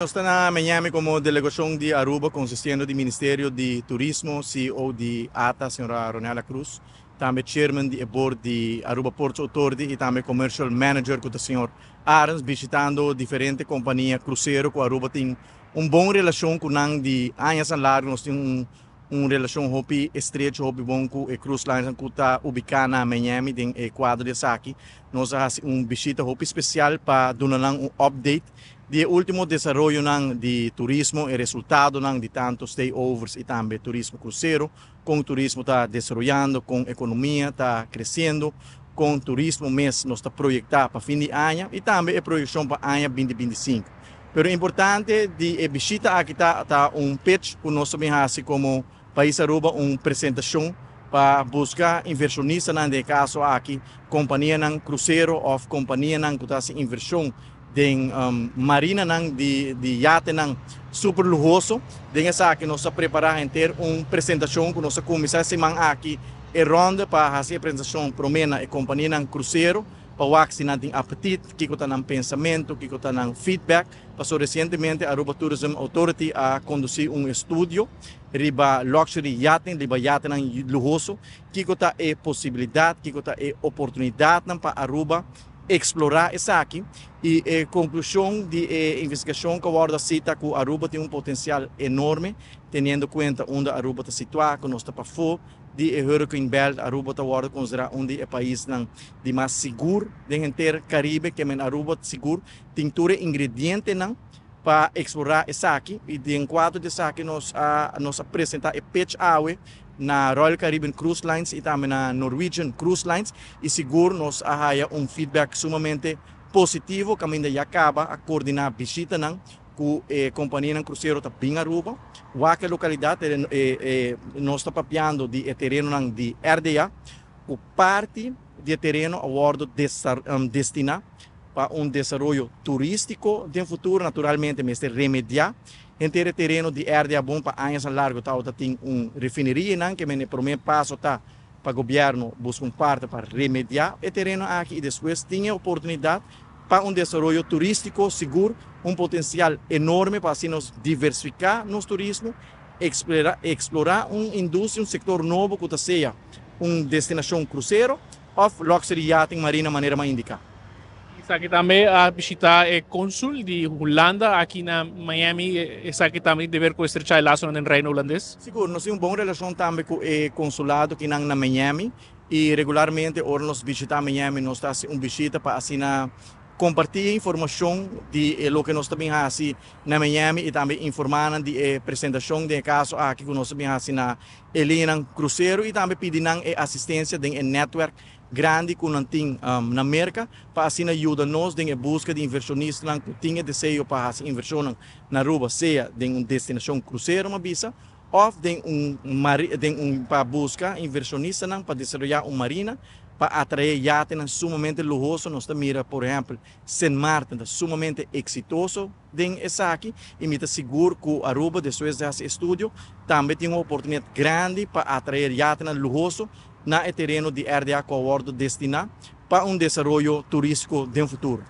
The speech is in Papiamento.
Nos ta na Miami como delegacion di Aruba consistiendo di Ministerio di Turismo, CEO di ATA, señora Ronella Cruz, tambe Chairman di e board di Aruba Ports Authority y tambe Commercial Manager cu ta señor Arends, bishitando diferente compania crucero cu Aruba tin un bon relacion cu nan di añanan largo. Nos tin un relacion hopi estrecho, hopi bon cu e cruise lines cu ta ubica na Miami. Den e cuadro di esaki, nos a haci un bishita hopi special pa duna un update di ultimo desaroyo di turismo y resultado di tanto stayovers y tambe turismo crucero, con turismo ta desaroyando, con economia ta creciendo, con turismo mes nos ta proyecta pa fin di aña y tambe e proyeccion pa aña 2025. Pero importante di e bishita aki ta un pitch cu nos tambe ta haci como Pais Aruba, un presentacion pa busca inversionista, den caso aki, compania crucero of compania cu ta haci inversion den marina di yate super luhoso. Den esaki nos a prepara henter un presentacion cu nos a cuminsa e siman aki e ronda pa haci e presentacion prome na e compania crucero pa wak si nan tin apetit, kico ta nan pensamento, kico ta nan feedback. Paso recientemente Aruba Tourism Authority a conduci un estudio riba luxury yachting, riba yate luhoso, kico ta e posibilidad, kico ta e oportunidad pa Aruba explora esaki, y e conclusion di e investigacion cu a cita cu Aruba tin un potencial enorme, teniendo cuenta unda Aruba ta situa, cu nos ta pafo di e Hurricane Belt. Aruba ta considera un di e paisnan di mas sigur den henter Caribe, kiermen Aruba sigur tin tur ingrediente pa explora esaki, y den cuadro di esaki nos a presenta e pitch awe na Royal Caribbean Cruise Lines y tambe na Norwegian Cruise Lines, y sigur nos a haya un feedback sumamente positivo, caminda ya caba a coordina bishita cu e compania crucero ta bin Aruba wak e localidad. Nos ta papiando di tereno di RDA, cu parti di tereno a wordo destina pa un desaroyo turistico den futuro. Naturalmente mester remedia henter tereno di RDA bon pa aña largo ta tin un refineria nan, kiermen e prome paso ta pa gobierno busca un parte pa remedia e tereno aki y despues tin e oportunidad pa un desaroyo turistico. Sigur un potencial enorme pa asina nos diversifica nos turismo, explora un industria, un sector nobo cu sea un destinacion crucero of luxury yachting marina, manera m'a indica. Esaki tambe a bishita e consul di Hulanda aki na Miami. Esaki tambe tin di haber cu estrecha laso den Reino Hulandes? Sigur, nos tin un bon relacion tambe cu e consulado aki na Miami y regularmente ora nos bishita Miami nos ta un bishita pa asina comparti informacion di loke nos tambe ta haci na Miami y tambe informa di e presentacion den caso aki cu nos tambe ta haci na e linea crucero y tambe pidi e asistencia den e network grandi cu nan tin na Merca pa asina yuda nos den busca di inversionista cu tin deseo pa haci inversion na Aruba, sea den un destinacion crucero, m'a bisa, of den un pa busca inversionista pa desaroya un marina pa atrae yate sumamente luhoso. Nos mira, por ehempel, St. Martin ta sumamente exitoso den esaki y mi ta sigur cu Aruba, despues di e estudio, tambe tin un oportunidad grandi pa atrae yate luhoso na tereno di RDA cu a wordo destina pa un desaroyo turistico den futuro.